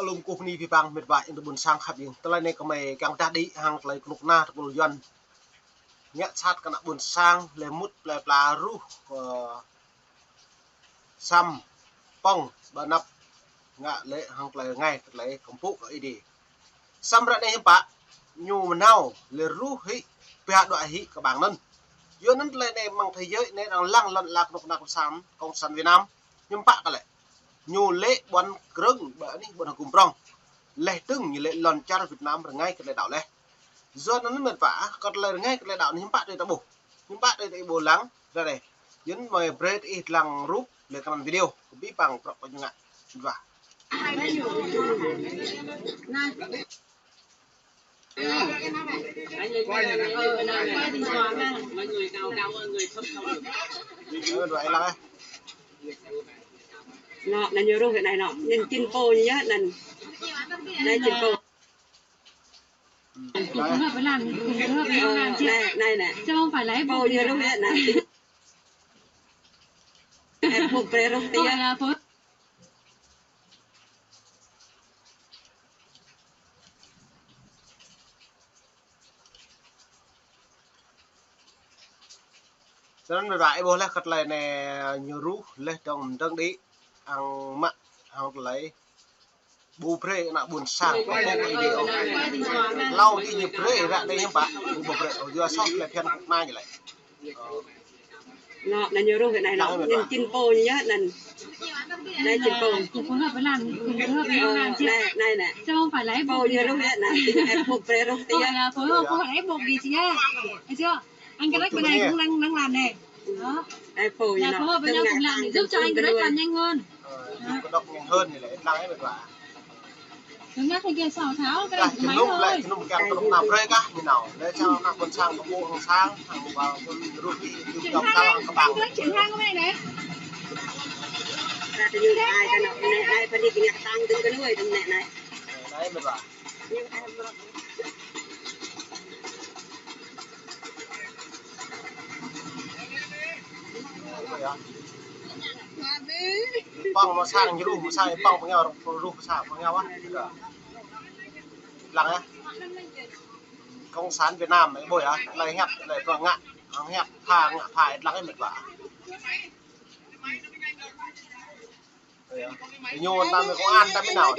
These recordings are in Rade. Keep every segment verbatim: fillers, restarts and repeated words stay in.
Lŏ kkuh mni bi bang mĭt wa ƀuôn sang khăp ƀing. Tơlơi anei kmei kiăng dah đĭ hăng tơlơi knŭk kna tơpul Yuăn ngă sat kơ ană ƀuôn sang leh mŭt plei pla ruh, ơ, Sam Pŏng ƀơ anăp ngă lĕ hŏng tơlơi rơngai kơ tơlơi kkuh mpŭ kơ Aê Diê. Sam ară anei hiư̆m pă ñu mnâo lĕ ruh hĭ, pia đuaĭ hĭ kơ ƀăng anăn. Yua anăn tơlơi anei mơ̆ng thế giới anei arăng lăng lăn ala knŭk kna cộng sản, cộng sản Việt Nam hiư̆m pă kơ lĕ. Ñu lĕ ƀuăn krơ̆ng ƀơ anih ƀuăn hgŭm prŏng. Leh dơ̆ng ñu lĕ lŏn čar Việt Nam rơngai kơ tơlơi đăo leh. Yua anăn mĭt wa, kơ tơlơi rơngai kơ tơlơi đăo anei hiư̆m pă tui ta ƀuh. Hiư̆m pă tui ta ƀuh lăng, ră anei. Yua anăn mơi brei ih dlăng rup leh kơ anăn video. Kơ bi bang prŏk kơ ñu ngă. Mĭt wa. Ơ, mĭt wa ih lăng, ơ. Nŏ, anăn ñu ruh anei nŏ. Anăn čĭn pô ñu yơh anăn. Anei čĭn pô. Ơ, anei, anei nĕ. Pô ñu ruh yơh anăn. Ơ, pô brei ruh tiê. Snăn mĭt wa ih ƀuh leh kơ tơlơi anei ñu ruh leh dơ̆ng mdơ̆ng đĭ hŏng mă hŏng tơlơi ƀu brei ană ƀuôn sang kơ ƀuh Aê Diê ôh. Hlâo dih ñu brei ară anei hiư̆m pă, ƀu brei ôh, yua soh tơlơi phiăn knŭk kna ñu lĕ. Nŏ, anăn ñu ruh anei nŏ. Anăn čĭn pô ñu yơh anăn. Anei čĭn pô. Ơ, anei, anei nĕ. Pô ñu ruh yơh anăn. Ơ, pô brei ruh tiê. Anh Greg bên này cũng đang, đang làm nè. Đó. Anei pô ñu nŏ. Phối hợp với nhau cùng làm để giúp cho anh Greg làm nhanh hơn. Ơ, kơ dŏ ngă hơn ñu lĕ, ih lăng ih mĭt wa. Đừng nhắc cái kia xào tháo, cái này của máy thôi. Leh, jơnum kiăng knŭk kna brei kah ñu nao. Leh čar ană ƀuôn sang kơ ƀuôn sang, hŏng ƀuôn ruh ti, ti kăm kal hŏng kơ ƀăng. Chuyển sang cái này này. Ra tơ ñu ai kơ nŏ, anei ai pơ dih kơ ngă ktang dơ̆ng kơ nuê dơ̆ng anei anei. Anei mĭt wa. Pŏng mă sang ñu ruh, mă sang pŏng pơngiao ruh, mă sang pơngiao ah. Lăng ah. Cộng sản Việt Nam ih ƀuh ah, tơlơi hiăp, tơlơi pơngă, hŏng hiăp pha, ngă pha, ih lăng ih mĭt wa. Ơ, ñu tam công an tam nao.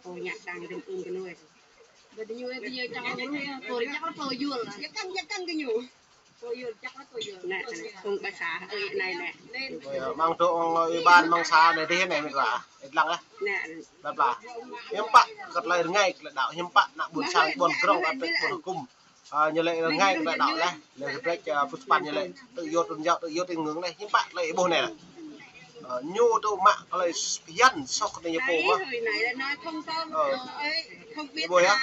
Pô ngă ktang dơ̆ng ung kơ nuê. Ƀiădah ñu, ñu čang ruh, pô chắc là pô yul. Yakăn, yakăn kơ ñu. Pô yul, chắc là pô yul. Nĕ, phung ƀă sa, ơ, anei nĕ. Ơ, mơ̆ng tơ ong ủy ban mơ̆ng sa anei dih anei mĭt wa. Ih lăng ah. Nĕ. Ƀă pla. Hiư̆m pă kơ tơlơi rơngai kơ tơlơi đăo, hiư̆m pă ană ƀuôn sang ƀuôn krŏng kơ tơlơi ƀuôn hgŭm. Ơ, ñu lĕ rơngai kơ tơlơi đăo leh. Leh rơbrĕč, ơ, pŭt păn ñu lĕ. Tơ yua tôn giáo, tơ yua tin ngưỡng leh. Hiư̆m pă tơlơi ih ƀuh anei leh. Ơ, ñu tŭ mă tơlơi phiăn soh kơ ñu pô mơh. Ơ, ih ƀuh ah.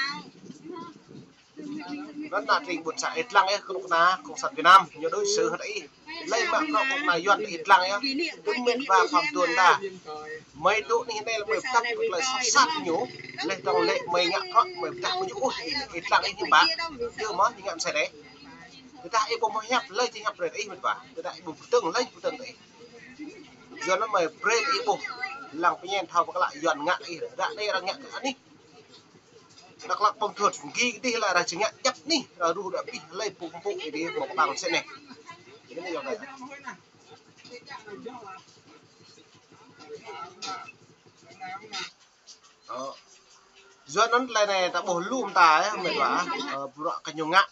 Anăn ană tring ƀuôn sang ih lăng ih knŭk kna cộng sản Việt Nam, ñu đối xử hơt ih. Leh mă bruă knŭk kna Yuăn ih lăng ih. Tŭ mĭt wa khăm tuôn ta. Mơi tŭ anei anei lĕ mơi pơdah kơ tơlơi soh sat ñu. Leh dơ̆ng lĕ mơi ngă bruă mơi pơdah kơ ñu ôh ih lăng ih hiư̆m pă. Yua mơh ñu ngă msĕ anei. Tơdah ih ƀu mâo hiăp leh či hiăp brei ih mĭt wa. Tơdah ih ƀu pơdơ̆ng leh či pơdơ̆ng ih. Yua anăn mơi brei ih ƀuh. Lăng pơñen thâo pơklă Yuăn ngă ih. Ară anei arăng ngă kơ anih. Dak Lak Pông Thuôt, gĭ dih lĕ arăng či ngă djăp anih, arăng ruh djăp anih, lĕ pŭ pŭ dih mâo kơ ƀăng msĕ anei. Ơ. Yua anăn tơlơi anei ta ƀuh lu mta, ơ, mĭt wa, ơ, bruă kơ ñu ngă,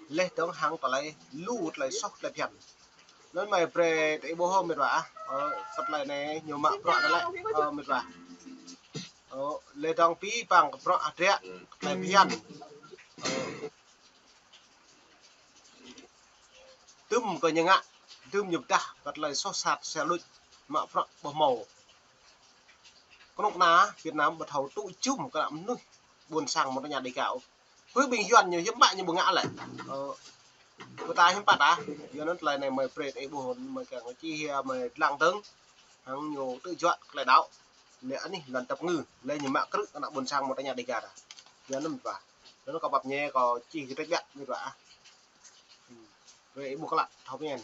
leh dơ̆ng hăng tơlơi lu tơlơi soh tơlơi phiăn. Anăn mơi brei ih ƀuh mĭt wa, ơ, kơ tơlơi anei ñu mă bruă anăn lĕ, ơ, mĭt wa. Ơ, leh dơ̆ng bi bang kơ bruă hdră, kơ tơlơi phiăn. Ơ, dŭm kơ ñu ngă, dŭm ñu pơdah, kơ tơlơi soh sat, sa luč, mă bruă ƀuh mâo. Knŭk kna Việt Nam ƀu thâo tŭ jum kơ ană mnuih, ƀuôn sang mơ̆ng tơña Dega. Pơ ƀing Yuăn ñu hiư̆m pă ñu ƀu ngă lĕ. Ơ, ƀu ta hiư̆m pă ta, yua anăn tơlơi anei mơi brei ih ƀuh, mơi kiăng či hia, mơi lăng dơ̆ng. Hăng ñu tŭ juă klei đăo. Leh anih lăn tăp ngư. Leh ñu mă krư̆ kơ ană ƀuôn sang mâo tơña Dega ta. Yua anăn mĭt wa. Anăn kâo pap ñe kâo čih kơ tĕk ƀiă mĭt wa ah. Wê ih ƀuh klă thâo mĭn.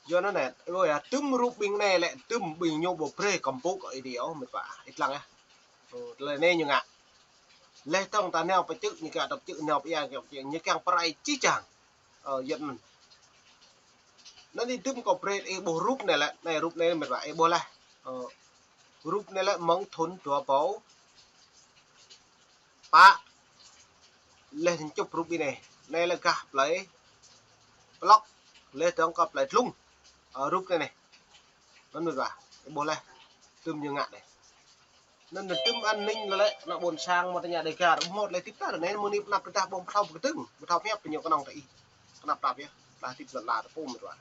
Yua anăn nĕ, ơ, ya, dŭm rup ƀing anei lĕ, dŭm ƀing ñu ƀu brei kăm pŭ kơ Aê Diê ôh, mĭt wa, ih dlăng yơh. Ơ, tlei anei ñu ngă. Leh dơ̆ng ta nao pơ čư̆, ñu kiăng tăp čư̆, nao pơ ia, kiăng pơ čư̆, ñu kiăng prai čih čang. Ơ, yơh anăn. Anăn ih dŭm kâo brei, ih ƀuh rup anei lĕ, anei rup anei mĭt wa, ih ƀuh leh. Ơ, rup anei lĕ mơ̆ng thŭn dua êbâo pă, leh ñu čŭp rup anei. Anei lĕ gah plei Plŏk, leh dơ̆ng kơ plei Dlung. Ơ, rup anei anei. Anăn mĭt wa, ih ƀuh leh. Dŭm ñu ngă anei. Anăn dŭm an ninh leh lĕ, ană ƀuôn sang mâo tơña Dega, mâo tlei tĭp tar, anei mơ̆ng anei pnăp tơdah ƀơ̆ng pthâo pơkdơ̆ng, pthâo pơhiăp ñu knŏng tơ ih. Knăp tap yơh, tơdah tĭp lăn ala tơ pô mĭt wa.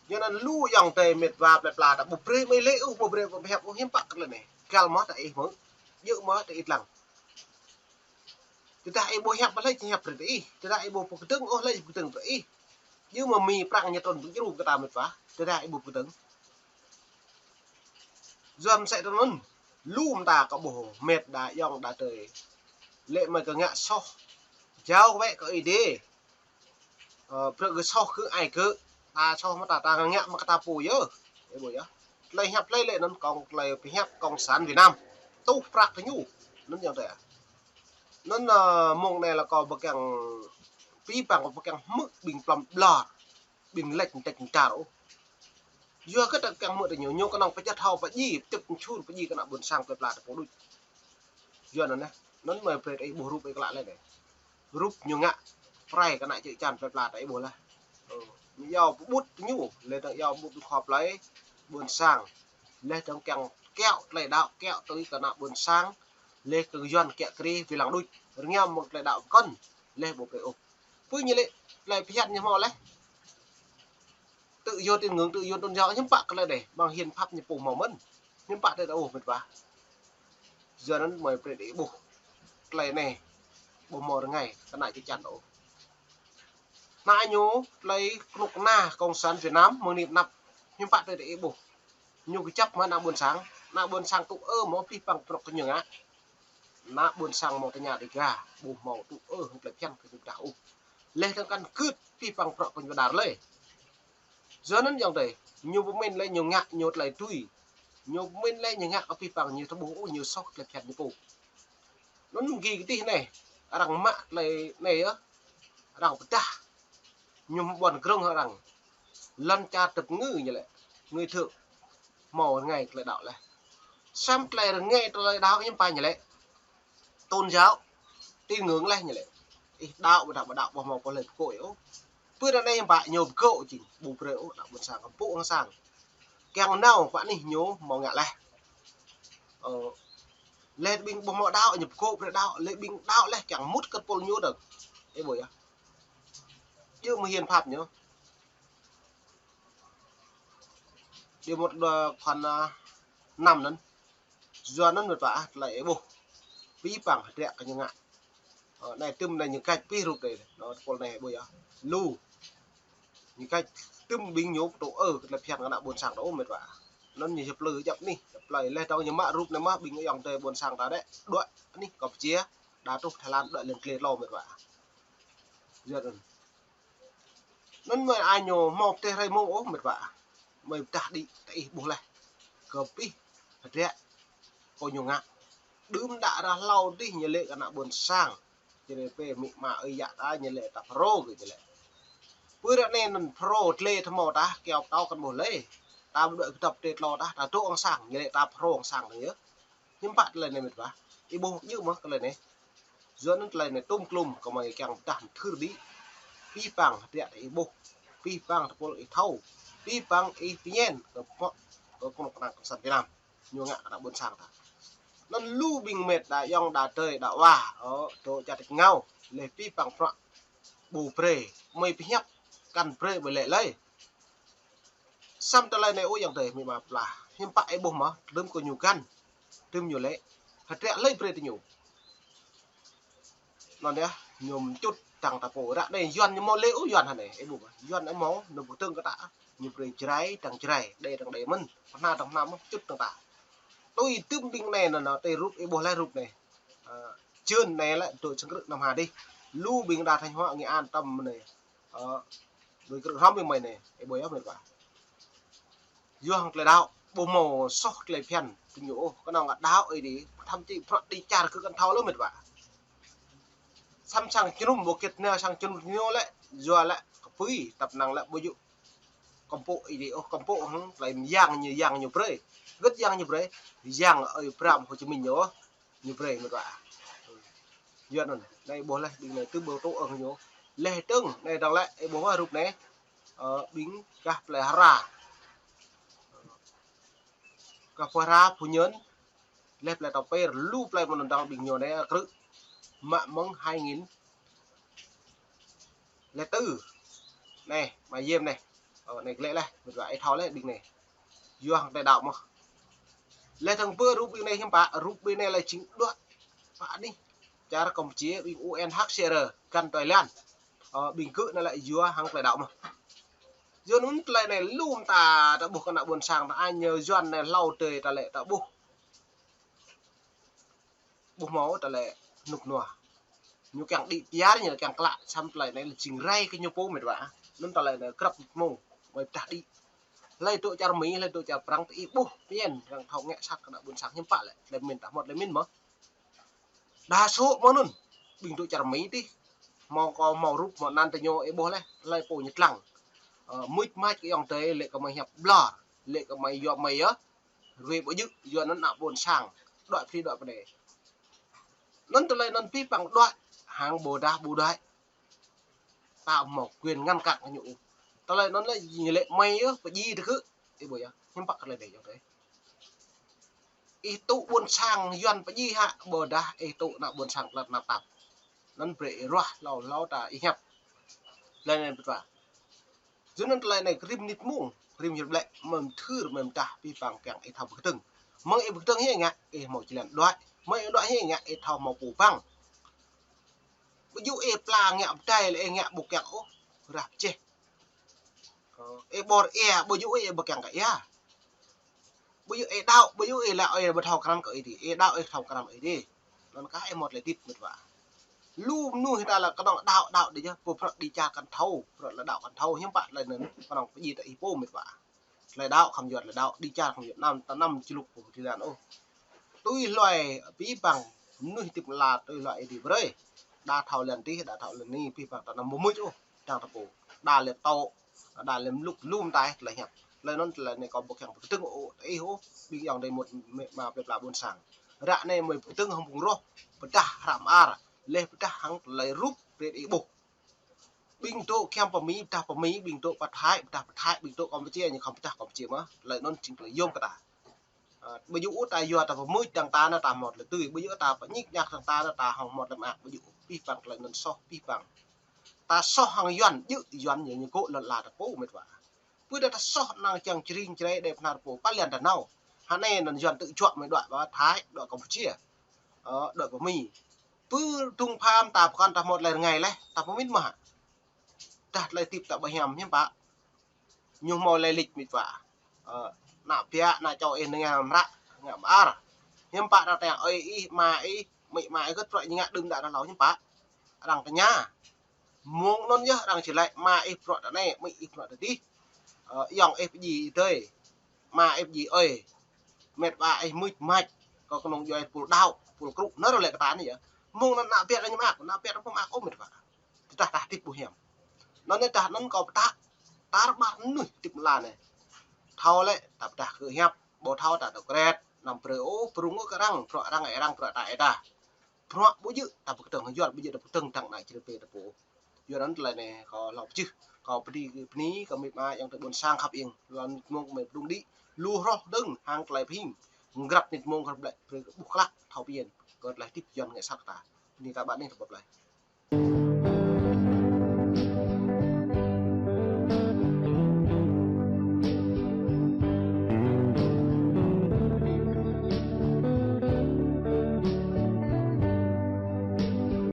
Yua anăn lu ayŏng adei mĭt wa plei pla ta ƀu brei mơ̆ lĕ ôh, ƀu brei ƀu pơhiăp ôh, hiưm pă kơ tlei anei. Găl mơh ta ih hmư̆, djŏ mơh ta ih dlăng. Tơdah ih ƀuh hiăp leh, hiăp brei ih. Tơdah ih ƀuh pơkdơ̆ng ôh leh, pơkdơ̆ng brei ih. Yua mơ̆ mĭ prăng ñu trŭn pơjru kơ ta mĭt wa. Tơdah ih ƀuh pơkdơ̆ng. Yua msĕ tơ anăn. Lu mta kơ ƀuh mĕt đa ayŏng đa adei. Lĕ mơ̆ kơ ngă soh. Jao wĕ kơ Aê Diê. Ơ, brei kơ soh kơ ai kơ. Ta soh mă ta, ta ngă mă kơ ta pô yơh. Ih ƀuh yơh. Tlei hiăp tlei lĕ anăn kông tlei pơhiăp cộng sản Việt Nam. Tuh prăk kơ ñu. Anăn ayŏng adei. Anăn, ơ, mơ̆ng anei lĕ kâo ƀu kiăng pĭ păng kâo ƀu kiăng hmư̆ ƀing plăm ƀlŏr. Ƀing lĕč mtĕč mtar ôh. Yua kơ ta kiăng hmư̆ tơ ñu, ñu knŏng pơčăt hŏ pơjing, pơčăt mčhur pơjing kơ ană ƀuôn sang plei pla ta pô đuč. Yua anăn nĕ, anăn mơ̆ brei ih ƀuh rup ih klă leh anei. Rup ñu ngă, prai kơ ană čư̆ čan plei pla ta ih ƀuh leh. Ơ, ñu yua pơƀut ñu, leh dơ̆ng yua pơƀut khua plei, ƀuôn sang. Leh dơ̆ng kiăng kiăo tlei đăo, kiăo tui kơ ană ƀuôn sang, leh kơ yuăn kiă kriê, wĭ lăng đuč, rơngiao mơ̆ng tlei đăo pơkŏn, leh ƀu brei ôh. Pô ñu lĕ, tlei pơhiăp ñu mâo leh. Tự do tín ngưỡng, tự do tôn giáo, hiưm pă kơ tlei anei, ƀăng hiến pháp ñu pô mâo mơ̆n. Hiưm pă tlei ta ôh mĭt wa. Yua anăn mơ̆ brei ih ƀuh. Tlei anei, ƀu mâo rơngai, kơ ană čư̆ čan ta ôh. Anăn ñu, tlei knŭk kna cộng sản Việt Nam, mơ̆ng anei pnăp, hiưm pă tlei ta ih ƀuh. Ñu kjăp mơh ană ƀuôn sang, ană ƀuôn sang tŭ ơ mâo pĭ păng prŏk kơ ñu ngă. Ană ƀuôn sang mâo tơña Dega, ƀu mâo tŭ ơ hŏng tlei bhiăn kơ ñu pdah ôh. Leh dơ̆ng kăn gưt pĭ păng prŏk kơ ñu đar leh. Yua anăn ayŏng adei, ñu pơmĭn leh ñu ngă ñu tlei tui. Ñu pơmĭn leh ñu ngă kơ pĭ păng ñu tơƀuh ôh ñu soh tlei bhiăn ñu pô. Anăn gĭ kơ tih anei, arăng mă tlei anei yơh, arăng pơdah. Ñu ƀuăn grơ̆ng arăng. Lăn čar tăp ngư ñu lĕ, ngư thượng. Mâo rơngai tlei đăo leh. Săm tlei rơngai tlei đăo ñu pă ñu lĕ. Tôn giáo, tín ngưỡng leh ñu lĕ. Ih đăo ƀiădah ƀu đăo ƀuh mâo pô leh pơgô̆ ôh. Pơ anei hiưm pă ñu pơgô̆ jing, ƀu brei ôh ană ƀuôn sang, kăm pŭ hŏng sang. Kiăng nao pă anih ñu mâo ngă leh. Ơ, leh ƀing ƀuh mâo đăo ñu pơgô̆ brei đăo, leh ƀing đăo leh kiăng mŭt kơ tơpul ñu dơ̆ng. Ih ƀuh yơh. Djŏ mơ̆ hiến pháp ñu. Djŏ mŭt dua khăn, a, năm anăn. Yua anăn mĭt wa ah, tlei ih ƀuh. Pĭ păng hdră kơ ñu ngă. Ơ, anei tŭm anei ñu gač pĭ rup anei. Anăn tơpul anei ƀuh yơh. Lu. Ñu gač tŭm ƀing ñu tŭ ơ kơ tlei bhiăn kơ ană ƀuôn sang ta ôh mĭt wa. Anăn ñu hiăp plư djăp anih, hiăp plei leh dơ̆ng ñu mă rup anei mơh ƀing ayŏng adei ƀuôn sang ta đĕ, đuĕ anih Campuchia, đa truh Thái Lan, đuĕ lăn dliê tlâo mĭt wa. Yua anăn. Anăn mơ̆ ai ñu mâo pteh rai mông ôh mĭt wa. Mơ̆ pơdah đĭ ta ih ƀuh leh. Kơ pĭ hdră kơ ñu ngă. Đưm đă ară hlâo dih ñu lĕ kơ ană ƀuôn sang. Jing pê mĭ ma ơi yă ta ñu lĕ ta Phrô kơ ñu lĕ. Pơ ară anei anăn Phrô tlei ta mâo ta kiao ptâo kăn ƀuh leh. Ta ƀu đuĕ kdăp tlei tlâo ta, ta dôk hŏng sang, ñu lĕ ta Phrô hŏng sang dơ̆ng yơh. Hiưm pă tlei anei mĭt wa. Ih ƀuh djŏ mơh tlei anei. Yua anăn tlei anei tŭm klŭm kơ mơ̆ kiăng pơdah mthưr đĭ. Pĭ păng hdră ta ih ƀuh. Pĭ păng tơpul ih thâo. Pĭ păng ih pơñen kơ pŏk kơ knŭk kna cộng sản Việt Nam. Ñu ngă kơ ană ƀuôn sang ta. Anăn lu ƀing mĕt đa ayŏng đa adei đa wa, ơ, dôk čar tač êngao, leh pĭ păng prăk ƀu brei, mơi pơhiăp, kăn brei ƀu lĕ lei. Săm tlei anei ôh ayŏng adei mĭ ma pla. Hiưm pă ih ƀuh mơh, tơdŭm kơ ñu găn, tơdŭm ñu lĕ. Hdră lei brei ti ñu. Anăn yơh, ñu mčŭt dăng ta pô. Ră anei Yuăn ñu mâo lĕ ôh Yuăn hă anei. Ih ƀuh, Yuăn ih mâo, ñu bi kdơ̆ng kơ ta. Ñu brei Jrai, dăng Jrai, Đê dăng Đê mơ̆n. Phna dăng phna mơ̆n, mčŭt dăng ta. Tui tŭm ƀing anei năn, năn, tui rup ih ƀuh leh rup anei. Ơ, čưn anei lĕ dôk čơ̆ng krư̆ năm ha dih. Lu ƀing đa Thanh Hóa, Nghệ An tăm anei. Ơ, dôk krư̆ hrăm ƀing mei anei. Ih ƀuh yơh mĭt wa. Yua hŏng tơlơi đăo, ƀu mâo soh tơlơi phiăn ti ñu ôh, knŏng đăo Aê Diê, thậm chí prăk đi čar kơ kăn thâo lơ mĭt wa. Săm sang čơnŭm ƀu kĭt nao sang čơnŭm ñu lĕ, yua lĕ kpui, tăp năng lĕ ƀu djŏ kăm pŭ Aê Diê ôh, kăm pŭ hŏng tơlơi yang ñu, yang ñu brei. Gĭt yang ñu brei, yang ơi Bram Hồ Chí Minh ñu, ñu brei mĭt wa. Yua anăn, anei ƀuh leh, ƀing anei tơ ƀu tŭ ơng ñu. Leh dơ̆ng, anei dăng lĕ, ih ƀuh wa rup anei, ơ, ƀing gah plei hra. Gah plei hra, Phú Nhơn, leh plei Tao Pêr, lu plei mơ̆ng anăn dăng ƀing ñu anei, krư̆. Mă mơ̆ng hai nghìn lẻ tư. Anei, mă yêm anei. Ơ, anei glĕ leh, mĭt wa ih thâo leh ƀing anei. Yua hŏng tơlơi đăo mơh. Leh dơ̆ng pơ rup ƀing anei hiư̆m pă, rup ƀing anei lĕ jing đuaĭ. Pă anih, čar Campuchia, ƀing U N H C R, găn tui lan. Ơ, ƀing gơ̆ anei lĕ yua hŏng tơlơi đăo mơh. Yua anăn tơlơi anei lu mta ta ƀuh kơ ană ƀuôn sang ta, añ ñu Yuăn anei hlâo dê ta lĕ ta ƀuh. Ƀuh mâo tơlơi hnŭk hnua. Ñu kiăng đĭ kyar, ñu kiăng klă, săm tơlơi anei lĕ jing rai kơ ñu pô mĭt wa. Anăn tơlơi anei grăp mông, mơi ptah đĭ. Hlei dôk čar Mi, hlei dôk čar Prăng ti ih ƀuh, pien, arăng thâo ngă sat kơ ană ƀuôn sang hiư̆m pă lĕ, tơlơi mĭn ta hmăt tơlơi mĭn mơh. Đa số mơ̆ng anăn, ƀing dôk čar Mi tih, mâo kâo mâo rup, mâo anăn ti ñu ih ƀuh leh, hlei pô ñu dlăng. Ơ, mưč mač kơ ayŏng adei, lĕ kơ mơi hiăp ƀlŏr, lĕ kơ mơi yua mơi yơh, ruê ƀu djŏ, yua anăn ană ƀuôn sang, đuaĭ phri đuaĭ pnê. Anăn tơlơi anăn pih păng đuaĭ, hăng ƀôdah ƀu đuaĭ. Ta mâo quyền ngăn cản kơ ñu. Tơlơi anăn lĕ ñu lĕ mơi yơh, pơjing tơ kơ, ih ƀuh yơh, hiư̆m pă tơlơi anei ayŏng adei. Ih tŭ ƀuôn sang Yuăn pơjing hă, ƀôdah ih tŭ ană ƀuôn sang klăt năp tap. Anăn brei ih ruah hlâo hlâo ta ih hiăp. Leh anăn pơtwa. Yua anăn tơlơi anei rĭm mnĭt mông, rĭm hruê blĕ, mơ̆ng thưr, mơ̆ng mdah, pih păng kiăng ih thâo bi kdơ̆ng. Mơ̆ng ih bi kdơ̆ng hĕ ngă, ih mâo jơlan đuaĭ. Mơ̆ng ih đuaĭ hĕ ngă, ih thâo mâo pô băng. Ƀu djŏ ih pla ngă pơdai lĕ ih ngă ƀu kiăng ôh, rah pčeh. Ơ, ih ƀor ih, ƀu djŏ ih ƀu kiăng kơ ih. Ƀu djŏ ih đăo, ƀu djŏ ih lĕ ih ƀu thâo krăn kơ Aê Diê. Ih đăo ih thâo krăn Aê Diê. Anăn kah ih mâo tơlơi hdĭp mĭt wa. Lu mnuih ta lĕ knŏng đăo, đăo đĭ yơh, pô prăk đĭ čar kăn thâo, prăk lĕ đăo kăn thâo, hiư̆m pă tơlơi anăn, knŏng pơjing ta ih pô mĭt wa. Tơlơi đăo khăm yua tơlơi đăo, đĭ čar khăm yua anăn, ta năm čluk pô ti lan ôh. Tui hluê pih păng, mnuih hdĭp lăn ala tui hluê Aê Diê brei. Đa thâo lăn tih, đa thâo lăn ni, pih păng ta năm mâo mưč ôh, dăng ta pô. Đa lĕ tŏ, đa lĕ mluk lu mta tơlơi hiăp. Tơlơi anăn tơlơi anei kâo ƀu kiăng bi kdơ̆ng ôh, ih ôh, ƀing ayŏng adei mŭt mĕ ma plei pla ƀuôn sang. Ră anei mơi bi kdơ̆ng hŏng phung roh, pơdah hră mơar, leh pơdah hŏng tơlơi rup brei ih ƀuh. Ƀing dôk kiăng pơ Mi, pơdah pơ Mi, ƀing dôk pơ Thái, pơdah pơ Thái, ƀing dôk Campuchia, ñu khăm pơdah Campuchia mơh. Tơlơi anăn jing tơlơi yuôm kơ ta. Ơ, ƀu djŏ ôh ta yua ta pơmưč dăng ta anăn ta mâo tơlơi tui, ƀu djŏ ôh ta pơñik ñak dăng ta anăn ta hŏng mâo tơlơi mơak, ƀu djŏ ôh, pih păng tơlơi anăn soh, pih păng. Ta soh hŏng Yuăn, djŏ Yuăn ñu, ñu kơ lăn ala ta pô mĭt wa. Pô đa ta soh năng čiăng čring črei đei pnar pô, pă lăn ta nao. Hă anei anăn Yuăn tŭ juă mơi đuaĭ pơ Thái, đuaĭ Campuchia. Ơ, đuaĭ pơ Mi. Pơ dŭng pham ta pơkŏn ta mâo tơlơi rơngai leh, ta pơmĭn mơh. Dah tơlơi hdĭp ta ƀu hiam hiư̆m pă. Ñu mâo lĕ lịch mĭt wa. Ơ, ană biă, ană čô ih nao ngă mră, ngă mơar. Hiư̆m pă ta tơña ơi ih, ama ih, amĭ ama ih gơ̆t prăk ñu ngă đưm đă ta hlâo hiư̆m pă. Arăng tơña. Mông anăn yơh arăng či lač ama ih prăk ta anei, amĭ ih prăk ta dih. Ơ, ayŏng ih pơjing adei. Ama ih pơjing ơi. Mĕt wa ih mưč mač. Kơ knŏng djuê pul đăo, pul krŭ, nao lĕ kơ ta anei yơh. Mông anăn ană biă ñu mơak, ană biă ta pô mơak ôh mĭt wa. Tơdah ta hdĭp ƀu hiam. Anăn anei tơdah anăn kâo pơtă, tar ƀar mnuih hdĭp lăn ala anei. Thâo lĕ, ta pơdah kơ hiăp, ƀu thâo ta dôk kret, năm brei ôh, prŭng ôh kơ arăng, prăk arăng, arăng prăk ta êdah. Prăk ƀu djŏ, ta bi kdơ̆ng, Yuăn ƀu djŏ ta bi kdơ̆ng dăng ană čri pê ta pô. Yua anăn tơlơi anei kâo hlâo pơjưh, kâo pơdi kơ bni, kơ amĭ ama ayŏng adei ƀuôn sang khăp ing, lăn mông kơ mơi pơdŭng đĭ, lu hroh dơ̆ng hăng tơlơi phim, grăp mnĭt mông grăp lĕ, brei kơ ƀuh klă, thâo pơyên, kơ tơlơi hdĭp Yuăn ngă sat kơ ta. Bni ta ƀă anei ta ƀuh leh.